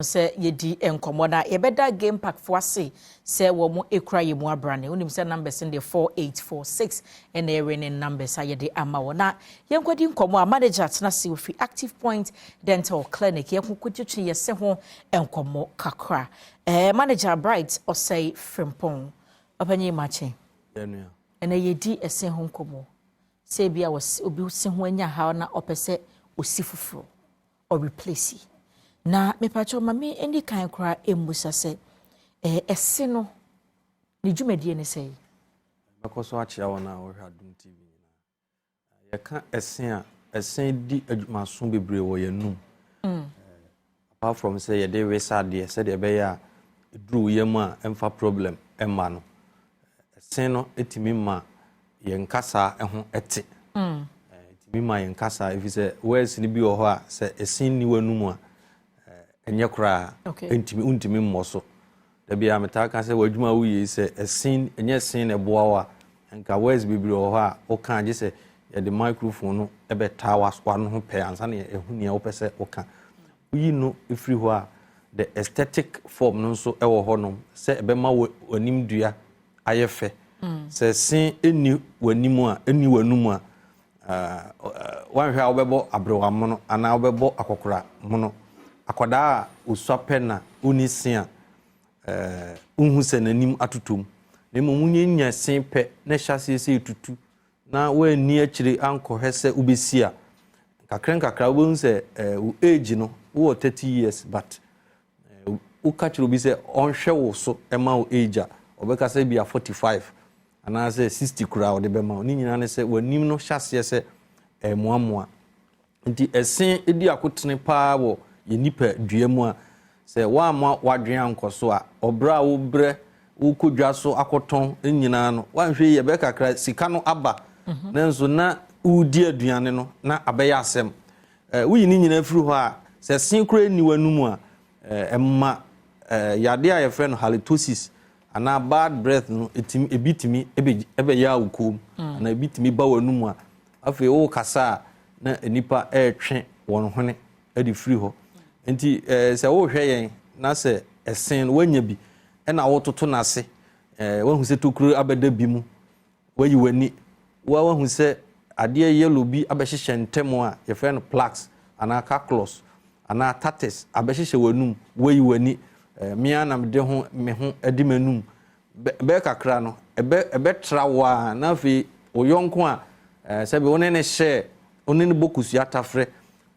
Sɛ yɛdi nkɔmmɔ na yɛbɛda Game Park fo ase sɛ wɔn ekura yɛn mu abrane. Wonim sɛ numbers no deɛ, 4846 ɛna ɛwɛ ne numbers a yɛde ama wɔn. Na yɛnkɔdi nkɔmmɔ a manager atena se ofi Active Point Dental Clinic, yɛn kɔtwitwi yɛsɛ ho nkɔmmɔ kakra. Manager Bright Ɔsɛe Frimpɔn, ɔpanyin makye, ɛna yɛdi ɛsɛn ho nkɔmmɔ sɛ ebi a obi se ho anya haw na ɔpɛ sɛ osi foforɔ, ɔreplace. Na mepatwɛ ma me ani kan koraa mmusa sɛ ɛse no ne dwumadie ne sɛ? Mɛkɔ so akyerɛ wɔn a wɔhwɛ Adom TV nyinaa. Yɛka ɛse a, ɛse di adwumaso bebree wɔ yɛn num. Apart from sɛ yɛde wesa adeɛ sɛdeɛ ɛbɛyɛ a ɛduru yam a ɛmfa problem ɛma no, ɛse no ɛtumi ma yɛn kasa ho ɛte. Ɛtumi ma yɛn kasa, ɛfiri sɛ words no bi wɔ hɔ a, sɛ ɛse nni w'anum a, ɛnyɛ koraa, ntumi ntumi mmɔ so. Dabi a metaa ka sɛ w'adwuma a woyɛ, sɛ ɛsen ɛnyɛ sen na ɛboa wo a, nka words bebree wɔ hɔ a woka gye sɛ yɛde microphone no ɛbɛtaa w'ano ho pɛ ansa na ɛho nea wopɛ sɛ woka. Woyi no ɛfiri hɔ a, the aesthetic form no nso ɛwɔ hɔnom sɛ ɛbɛma w'anim dua ayɛ fɛ. Sɛ sen ɛnni w'anim a, ɛnni w'anum a, wanhwɛ a wobɛbɔ aberewa mono anaa wobɛbɔ akɔkora mono. Akwadaa a osua pɛ na ɔni se a, wohu sɛ n'anim atotom, na mmom wonyanya se pɛ na ɛhyɛ aseɛ sɛ ɛtutu na woanni akyire ankɔhwɛ sɛ wobɛsi a, nkakra nkakra wobɛhu sɛ wo age no, wowɔ 30 years, but woka kyerɛ obi sɛ ɔnhwɛ wo so ma wo age a, ɔbɛka sɛ bia 45 anaasɛ 60 koraa ɔde bɛma wo. Ne nyinaa ne sɛ w'anim no hyɛ aseɛ sɛ ɛmoamoa. Nti ɛse di akotene paa wɔ yɛ nipa dua mu a, sɛ woamma w'adwene ankɔ so a, ɔbrɛ a wobrɛ wokɔ dwa so akɔtɔn nyinaa no, woanhwɛ yi, ɛbɛyɛ kakra sika no aba, nanso na wodi aduane no na abɛyɛ asɛm. Woyi ne nyinaa firi hɔ a, sɛ se koraa nni w'anum a, ɛma yadeɛ a yɛfrɛ no halitosis anaa bad breath no ɛtumi, ebi tumi ɛbɛyɛ a wo kom anaa ebi tumi ba w'anum a, afei wokasa a na nipa ɛretwe wɔn hwene de firi hɔ. Nti sɛ wohwɛ yɛn na sɛ ɛsen no woanya bi ɛna wototo n'ase, woahu sɛ tokuro abɛda bi mu, wayi w'ani, woahu sɛ adeɛ yellow bi abɛhyehyɛ ntɛm a yɛfrɛ no plaques anaa calculus anaa tartars abɛhyehyɛ w'anum, wayi w'ani, mmea na mede ho me ho de m'anum bɛyɛ kakra no, ɛbɛtra wo a, na afei wo yɔnko a sɛbi wo ne ne hyɛ, wo ne ne bɔ kosua tafrɛ,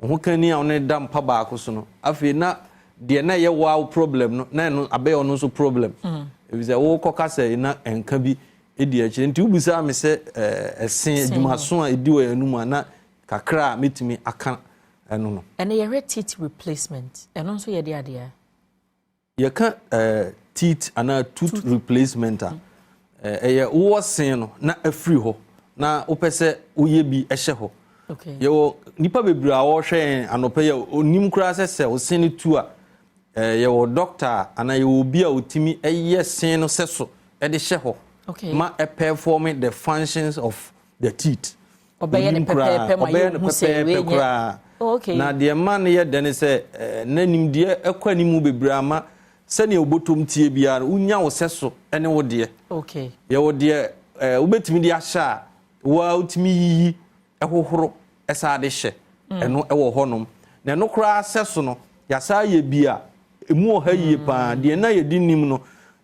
wo ho kani a wo ne da mpa baako so no, afei na deɛ na ɛyɛ wo problem no na ɛno abɛyɛ ɔno nso problem, efisɛ wokɔka sɛ na nka bi edi akyire. Nti wobusaa me sɛ ɛse adwumaso a ɛdi wɔ yɛn anum a, na kakra a metumi aka ɛno no. Ɛnɛ yɛhwɛ teeth replacement, ɛno nso yɛde adeɛ a? Yɛka teeth anaa tooth replacement a, ɛyɛ wowɔ sen no na afiri hɔ na wopɛ sɛ woyɛ bi ɛhyɛ hɔ. Yɛwɔ nipa bebree a wɔrehwɛ yɛn anɔpɛ yɛ onim koraa sɛ wo sen no tu a, yɛwɔ doctor anaa yɛwɔ obi a otumi ɛyɛ sen no sɛ so ɛde hyɛ hɔ ma ɛperform the functions of the teeth. Ɔbɛyɛ ne pɛpɛɛpɛ ma ɔbɛyɛ no yɛhu sɛ pɛpɛɛpɛ wei nyɛ koraa. Na deɛ ma no yɛ dɛ ne sɛ na nimdeɛ ɛkɔ animu bebree ama sɛnea obotom tie biara no, wonya wo sɛ so ɛne wo deɛ. Yɛwɔ deɛ wobɛtumi de ahyɛ a woa wotumi yiyi ɛhohoro ɛsa de hyɛ. Ɛno ɛwɔ hɔnom, na ɛno koraa sɛ so no yɛasa yɛ bi a emu wɔ ha yie paa. Deɛ na yɛdi nim no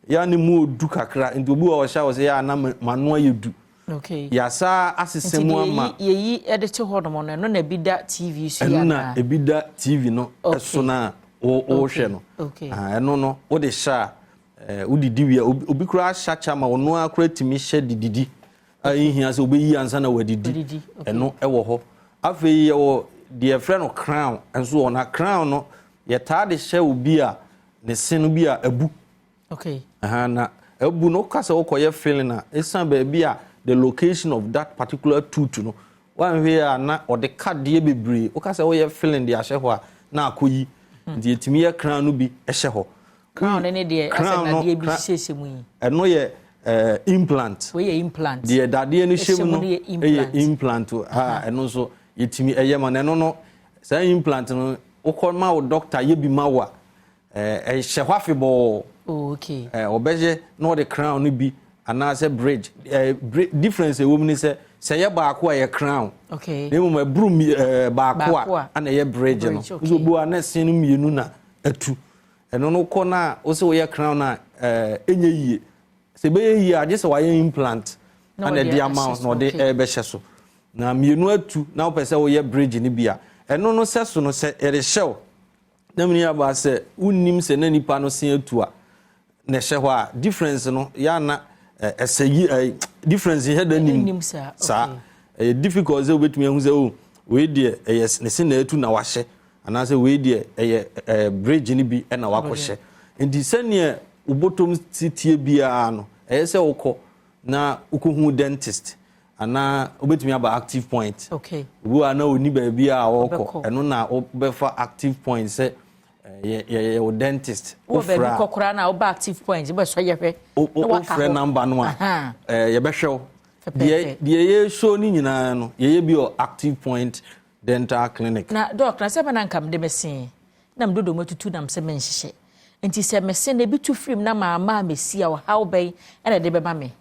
yɛa ne mu odu kakra, nti obi wɔ ɔhyɛ a wɔ sɛ yɛ a na m'ano ayɛ du. Yɛasa asesɛ Nti mu deɛ ama yɛyi ɛde te hɔ nom no, ɛno na ebi da TV so yi ɛno na anaa? Ebi da TV no ɛso na wohwɛ no. Ah, ɛno no wode hyɛ a, wodidi wie a, obi koraa hyɛ akyɛ ama ɔno ara koraa tumi hyɛ de didi a ɛhia sɛ wobɛyi ansa na wadidi. Wadidi, okay. Ɛno ɛwɔ hɔ. Afei yɛwɔ deɛ yɛfrɛ no crown nso wɔ. Na crown no yɛtaa de hyɛ obi a ne se no bi a abu. Aha, na abu no, woka sɛ wokɔyɛ filling a, ɛsiane baabi a the location of that particular tooth no, woanhwɛ a na ɔde kadeɛ bebree. Woka sɛ woyɛ filling de ahyɛ hɔ a, na akɔyi. Nti yɛtumi yɛ crown no bi hyɛ hɔ. Crown no ne deɛ asɛ Crown no dadeɛ bi hyehyɛ mu yi? Ɛno yɛ implant. Wei yɛ implant. Deɛ dadeɛ no hyɛ Ɛhyɛ mu mu no no yɛ yɛ implant. Implant a ɛno nso yɛtumi ɛyɛ ma no. Ɛno no, saa implant no wokɔ ma wo doctor yɛ bi ma wo a. Ɛhyɛ hɔ afebɔɔ. Ɔbɛyɛ na ɔde crown no bi anaasɛ bridge. Difference ɛwɔ mu ni sɛ yɛ baako a, yɛ crown. Na mmom ɛburu baako a, ana ɛyɛ bridge no. Nso obi wa na sen no mmienu na atu, ɛno no kɔ na wosɛ woyɛ crown a, ɛnyɛ yie. Sɛ ɛbɛyɛ yie a, gye sɛ wayɛ implant ana ɛde ama na ɔde ɛbɛhyɛ so. Na mmienu atu na wopɛ sɛ woyɛ bridge no bi a, ɛno no sɛ so no sɛ yɛde hyɛw na mene aba sɛ wonnim sɛ na nipa no sen atu a na ɛhyɛ hɔ a, difference no yɛana ɛsɛ yi difference yɛ da nim saa. Ɛyɛ difficult sɛ wobɛtumi ahu sɛ, o, wei deɛ ɛyɛ ne se na atu na wahyɛ, anaasɛ wei deɛ ɛyɛ bridge no bi ɛna wakɔhyɛ. Nti sɛneɛ wobɔtɔm si tie biara no, ɛyɛ sɛ wokɔ na wokɔhu dentist anaa wobɛtumi aba Active Point. Obi wa na ɔni baabi a ɔrekɔ, ɛno na wobɛfa Active Point sɛ yɛ wo dentist. Wɔ baabi kɔkora na woba Active Point, wobɛsɔ yɛhwɛ. Wofrɛ number no a, yɛbɛhwɛ wo. Deɛ yɛyɛ no nyinaa no, yɛyɛ bi wɔ Active Point Dental Clinic. Na Doc, na sɛ bɛna nka mede mɛse na mede dodom atutu nam sɛ menhyehyɛ, nti sɛ mese na ebi tu firim na maama a mesi a, ɔhaw bɛn ɛna ɛde bɛma me?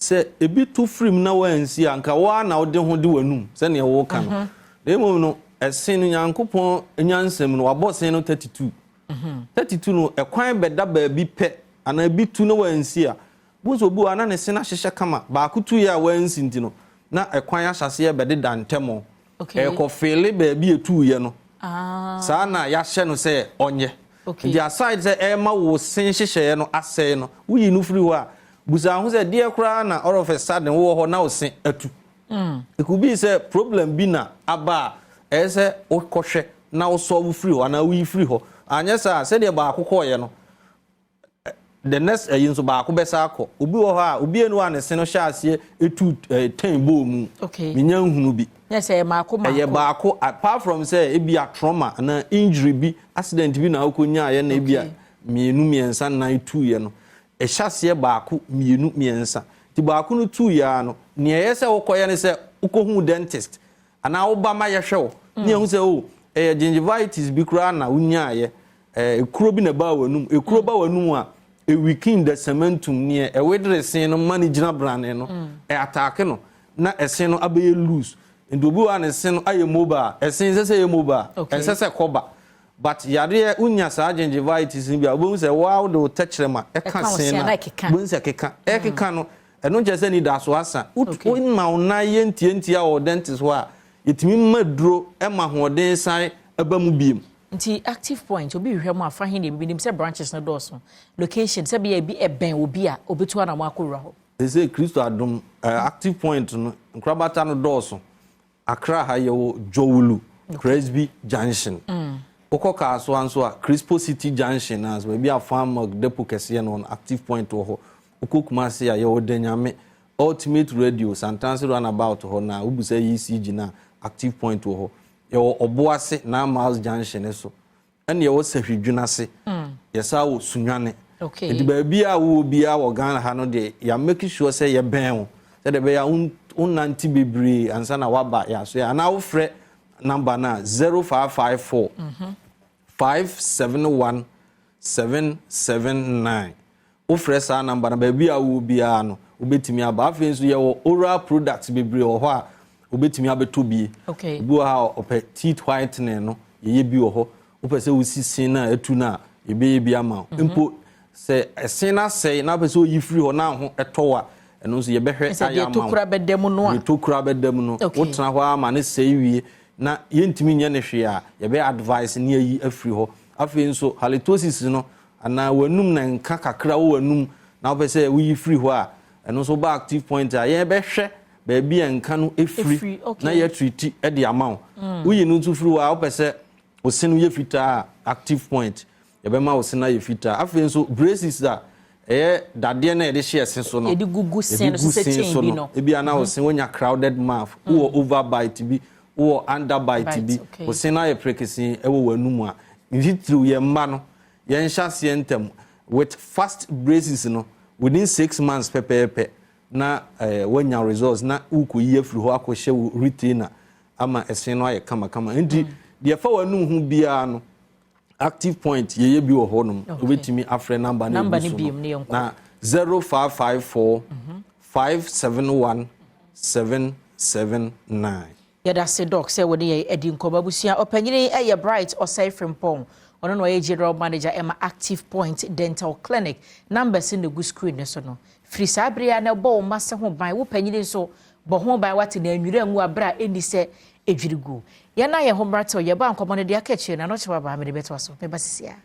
Sɛ ebi tu firim na wansi a, nka wɔa na wode ho de w'anum sɛnea wɔka no. Na mmom no, ɛsen no, Nyankopɔn nyansɛm no, wabɔ sen no 32. 32 no, ɛkwan bɛda baabi pɛ anaa ebi tu na wansi a, bu nso obi wɔ na ne sen ahyehyɛ kama, baako tu yɛ a wansi, nti no na ɛkwan ahyɛseɛ bɛdeda ntɛm, ɛkɔ fill baabi etu yɛ no. Saa na yɛahyɛ no sɛ ɔnyɛ. Nti aside sɛ ɛma wo sen hyehyɛeɛ no asɛe no, woyi no firi hɔ a, busa ho sɛ deɛ koraa na all of a sudden wowɔ hɔ na wo se atu. It could be sɛ problem bi na aba a ɛyɛ sɛ wokɔhwɛ na wosɔ firi hɔ anaa woyi firi hɔ. Anyɛ saa, sɛdeɛ baako kɔɔyɛ no, the next ɛyi nso baako bɛsa akɔ. Obi wɔ hɔ a, obi enu a ne se no hyɛ aseɛ etu 10 bɔɔ mu, menya nhunu bi. Ɛyɛ baako. Ɛyɛ baako. Apart from sɛ ebi a trauma anaa injury bi, accident bi na akɔ nyaayɛ na ebi a mmienu, mmiɛnsa, nnan tu yɛ no, ɛhyɛ aseɛ baako, mmienu, mmiɛnsa. Nti baako no tu yɛ no, nea ɛyɛ sɛ wokɔyɛ ne sɛ wokɔhu dentist anaa woba ma yɛhwɛ wo ne yɛhu sɛ, o, ɛyɛ gingivitis bi koraa na wonyaayɛ, ekuro bi na ɛbaa w'anum. Ekuro ba w'anum a, eweaken the cementum, neɛ ɛwedere sen no ma ne gyina brane no, ɛ attack no na ɛsen no abɛyɛ loose. Nti obi wɔ a ne sen no ayɛ mobile. Ɛsen sɛ yɛ mobile, ɛnsɛ sɛ kɔba, but yadeɛ wonya saa gingivitis no bi a, wobɛhu sɛ waa wode wo tɛkyerɛma ɛka sen no a, wobɛhu sɛ keka ɛkeka no. Ɛno nkyerɛ sɛ nidaso asa. Woma wo nan yɛ ntiantia wɔ dentist hɔ a, yɛtumi ma duro ma ahoɔden san ɛba mu biem. Nti Active Point, obi hwehwɛ mu afa he na ebi nim sɛ branches no dɔɔso? Location, sɛ bia ebi ɛbɛn obi a, obetu anam akɔwura hɔ. Sɛ Kristo adom, Active Point no nkorabata no dɔɔso. Accra ha, yɛwɔ Dzorwulu, Presby Junction. Wokɔ Kaasoa nso a, Crispo City Junction na baabi a Farm Milk depot kɛseɛ no, Active Point wɔ hɔ. Wokɔ Kumase a, yɛwɔ Danyame, Ultimate Radio Santanse roundabout hɔ na wobusa ECG na Active Point wɔ hɔ. Yɛwɔ Ɔboase, 9 Miles Junction so, ɛna yɛwɔ Sahwidwuna ase. Yɛsa wɔ Sunyane. Nti baabi a wowɔ biara wɔ Ghana ha no deɛ, yɛ make sure sɛ yɛbɛn wo sɛdeɛ ɛbɛyɛ a wonante bebree ansa na woaba yɛaso yɛ, anaa wofrɛ number no a, 0554 571 779. Wofrɛ saa number no, baabi a wowɔ biara no, wobɛtumi aba. Afei nso yɛwɔ oral products bebree wɔ hɔ a wobɛtumi abɛtɔ bie. Obi wɔ ha a ɔpɛ teeth whitening no, yɛyɛ bi wɔ hɔ. Wopɛ sɛ wosi sin no a atu no a, yɛbɛyɛ bi ama wo. Mpo sɛ ɛsen no asɛe na wopɛ sɛ oyi firi hɔ na ho ɛtɔ wo a, ɛno nso yɛbɛhwɛ ayɛ ama wo. Tokura bɛda mu no a. Deɛ tokura bɛda mu no, wotena hɔ ama ne sɛe wie na yɛntumi nyɛ ne hwee a, yɛbɛyɛ advice ne ayi afiri hɔ. Afei nso halitosis no anaa w'anum na nka kakra wɔ w'anum na wopɛ sɛ woyi firi hɔ a, ɛno nso woba Active Point a, yɛbɛhwɛ baabi a nka no efiri na yɛtreat de ama wo. Woyi no nso firi hɔ a, wopɛ sɛ wo se no yɛ fitaa a, Active Point yɛbɛma wo se no ayɛ fitaa. Afei nso braces a ɛyɛ dadeɛ no a yɛde hyɛ ɛse so no, yɛde gugu se no so sɛ chain bi no. Ebi ana wo se wonya crowded mouth, wowɔ overbite bi, wowɔ underbite bi, wo se no ayɛ prekesee ɛwɔ w'anum a, ntitiriw yɛn mma no, yɛnhyɛ aseɛ ntɛm with fast braces no. Within 6 months pɛpɛɛpɛ na wanya results na wokɔyi afiri hɔ akɔhyɛ wo retainer ama ɛsen no ayɛ kamakama. Nti deɛ fa w'anum ho biara no. Active Point yɛyɛ bi wɔ hɔnom. Wobɛtumi afrɛ number no Number ɛgu no so biom no ne yɛnkɔ. Na 0554 571 779. Yɛda se, Doc, sɛ wɔde yɛ adi nkɔmmɔ. Abusua, ɔpanyini ɛyɛ Bright Ɔsɛe Frimpɔn. Ɔno na ɔyɛ general manager ɛma Active Point Dental Clinic. Numbers no gu screen no so no. Firi saa bere a na ɛbɔ wo mma se ho ban, wo panyini nso bɔ ho ban, wate, na anwira ngu aberɛ a ɛnni sɛ ɛdwiri gu. Yɛn a yɛn ho mmaratew, yɛba nkɔmmɔ no deɛ aka akyire na no kyerɛ waba mede bɛtoa so. Meba sisi a.